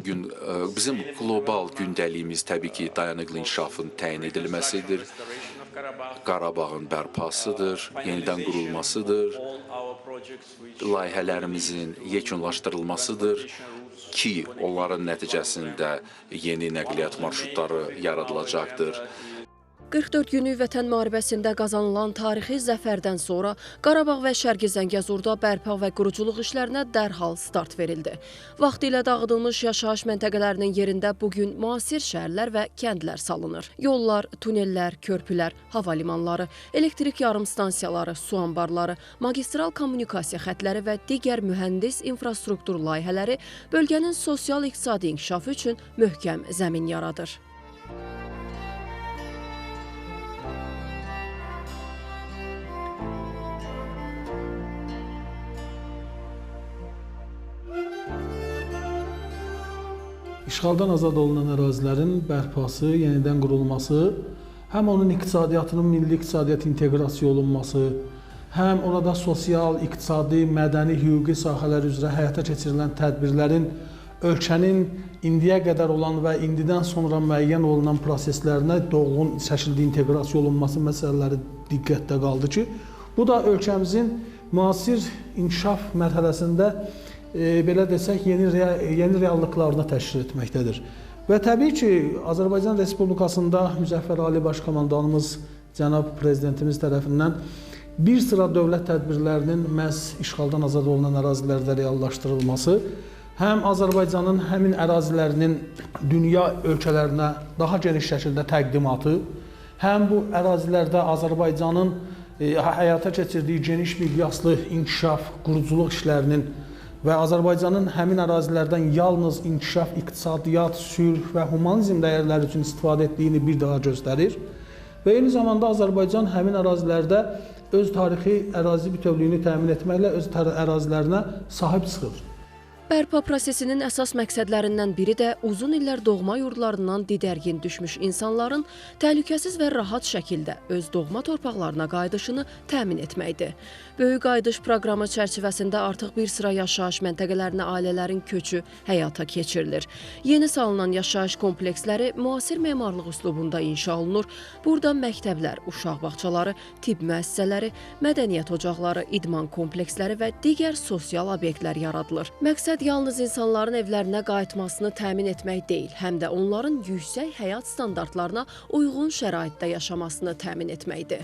Bugün bizim qlobal gündəliyimiz təbii ki, dayanıqlı inkişafın təyin edilməsidir, Qarabağın bərpasıdır, yenidən qurulmasıdır, layihələrimizin yekunlaşdırılmasıdır ki, onların nəticəsində yeni nəqliyyat marşrutları yaradılacaqdır. 44 günlük Vətən müharibəsində qazanılan tarixi zəfərdən sonra Qarabağ və Şərqi Zəngəzurda bərpa və quruculuq işlərinə dərhal start verildi. Vaxtilə dağıdılmış yaşayış məntəqələrinin yerində bugün müasir şəhərlər və kəndlər salınır. Yollar, tunellər, körpülər, hava limanları, elektrik yarımstansiyaları, su anbarları, magistral kommunikasiya xətləri və digər mühəndis infrastruktur layihələri bölgənin sosial-iqtisadi inkişafı üçün möhkəm zəmin yaradır. İşğaldan azad olunan ərazilərin bərpası, yenidən qurulması, həm onun iqtisadiyyatının milli iqtisadiyyat inteqrasiya olunması, həm orada sosial, iqtisadi, mədəni, hüquqi sahələr üzrə həyata keçirilən tədbirlərin ölkənin indiyə qədər olan və indidən sonra müəyyən olunan proseslərinə dolğun şəkildə inteqrasiya olunması məsələləri diqqətdə qaldı ki, bu da ölkəmizin müasir inkişaf mərhələsində belə desək, yeni reallıqlarını təşkil etməkdədir. Və təbii ki, Azərbaycan Respublikasında Müzəffər Ali Baş Komandanımız, cənab Prezidentimiz tərəfindən bir sıra dövlət tədbirlərinin məhz işğaldan azad olunan ərazilərdə reallaşdırılması, həm Azərbaycanın həmin ərazilərinin dünya ölkələrinə daha geniş şəkildə təqdimatı, həm bu ərazilərdə Azərbaycanın həyata keçirdiyi geniş miqyaslı inkişaf, quruculuq işlərinin və Azərbaycanın həmin ərazilərdən yalnız inkişaf, iqtisadiyyat, sülh və humanizm dəyərləri üçün istifadə etdiyini bir daha göstərir. Və eyni zamanda Azərbaycan həmin ərazilərdə öz tarixi ərazi bütövlüyünü təmin etməklə öz ərazilərinə sahib çıxır. Bərpa prosesinin əsas məqsədlərindən biri də uzun illər doğma yurdlarından didərgin düşmüş insanların təhlükəsiz və rahat şəkildə öz doğma torpaqlarına qayıdışını təmin etməkdir. Böyük Qayıdış proqramı çərçivəsində artıq bir sıra yaşayış məntəqələrinə ailələrin köçü həyata keçirilir. Yeni salınan yaşayış kompleksləri müasir memarlıq üslubunda inşa olunur. Burada məktəblər, uşaq bağçaları, tibb müəssisələri, mədəniyyət ocaqları, idman kompleksləri və digər sosial obyektlər yaradılır. Məqsəd yalnız insanların evlərinə qayıtmasını təmin etmək deyil, həm də onların yüksək həyat standartlarına uyğun şəraitdə yaşamasını təmin etməkdir.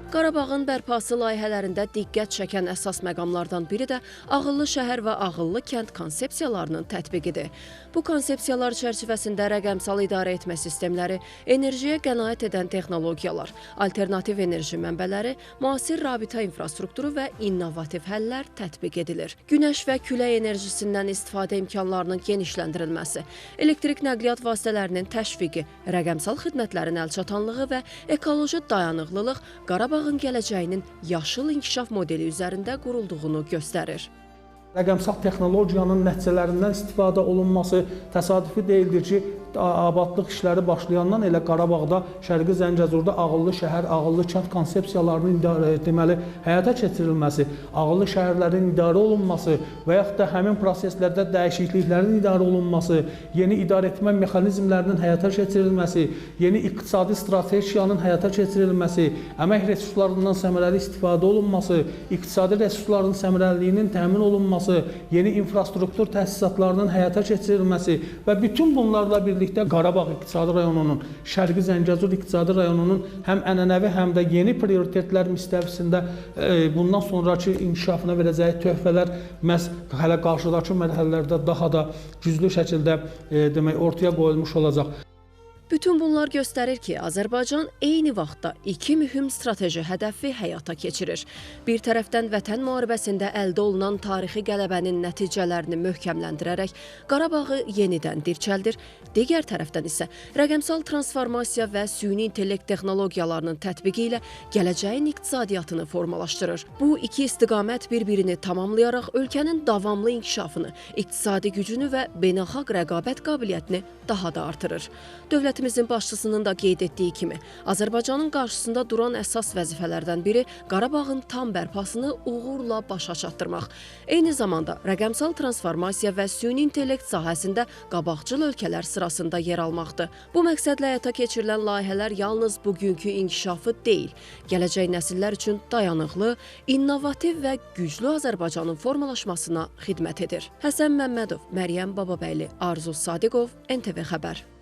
Qarabağın bərpası layihələrində diqqət çəkən əsas məqamlardan biri də ağıllı şəhər və ağıllı kənd konsepsiyalarının tətbiqidir. Bu konsepsiyalar çərçivəsində rəqəmsal idarə etmə sistemləri, enerjiyə qənaət edən texnologiyalar, alternativ enerji mənbələri, müasir rabitə infrastrukturu və innovativ həllər tətbiq edilir. Günəş və külək enerjisindən istifadə imkanlarının genişləndirilməsi, elektrik nəqliyyat vasitələrinin təşviqi, rəqəmsal xidmətlərin əlçatanlığı və ekoloji dayanıqlılıq Qarabağın gələcəyinin yaşıl inkişaf modeli üzərində qurulduğunu göstərir. Rəqəmsal texnologiyanın nəticələrindən istifadə olunması təsadüfi deyildir ki, abadlıq işləri başlayandan elə Qarabağda, Şərqi Zəngəzurda ağıllı şəhər, ağıllı kənd konsepsiyalarının deməli, həyata keçirilməsi, ağıllı şəhərlərin idarə olunması və yaxud da həmin proseslərdə dəyişikliklərin idarə olunması, yeni idarə etmə mexanizmlərinin həyata keçirilməsi, yeni iqtisadi strategiyanın həyata keçirilməsi, əmək resurslarından səmərəli istifadə olunması, iqtisadi resursların səmərəliliyinin təmin olunması, yeni infrastruktur təsisatlarının həyata keçirilməsi və bütün bunlarla birlikdə Qarabağ İqtisadi Rayonunun, Şərqi Zəngəzur İqtisadi Rayonunun həm ənənəvi, həm də yeni prioritetlər müstəvisində bundan sonraki inkişafına verəcəyi töhfələr məhz hələ qarşıdakı mərhələlərdə daha da güclü şəkildə demək, ortaya qoyulmuş olacaq. Bütün bunlar göstərir ki, Azərbaycan eyni vaxtda iki mühüm strateji hədəfi həyata keçirir. Bir tərəfdən Vətən müharibəsində əldə olunan tarixi qələbənin nəticələrini möhkəmləndirərək Qarabağı yenidən dirçəldir, digər tərəfdən isə rəqəmsal transformasiya və süni intellekt texnologiyalarının tətbiqi ilə gələcəyin iqtisadiyyatını formalaşdırır. Bu iki istiqamət bir-birini tamamlayaraq ölkənin davamlı inkişafını, iqtisadi gücünü və beynəlxalq rəqabət qabiliyyətini daha da artırır. Dövlətimizin başçısının da qeyd etdiyi kimi, Azərbaycanın qarşısında duran əsas vəzifələrdən biri Qarabağın tam bərpasını uğurla başa çatdırmaq. Eyni zamanda rəqəmsal transformasiya və süni intellekt sahəsində qabaqcıl ölkələr sırasında yer almaqdır. Bu məqsədlə həyata keçirilən layihələr yalnız bugünkü inkişafı deyil, gələcək nəsillər üçün dayanıqlı, innovativ və güclü Azərbaycanın formalaşmasına xidmət edir. Həsən Məmmədov, Məryəm Bababəyli, Arzu Sadiqov, NTV Xəbər.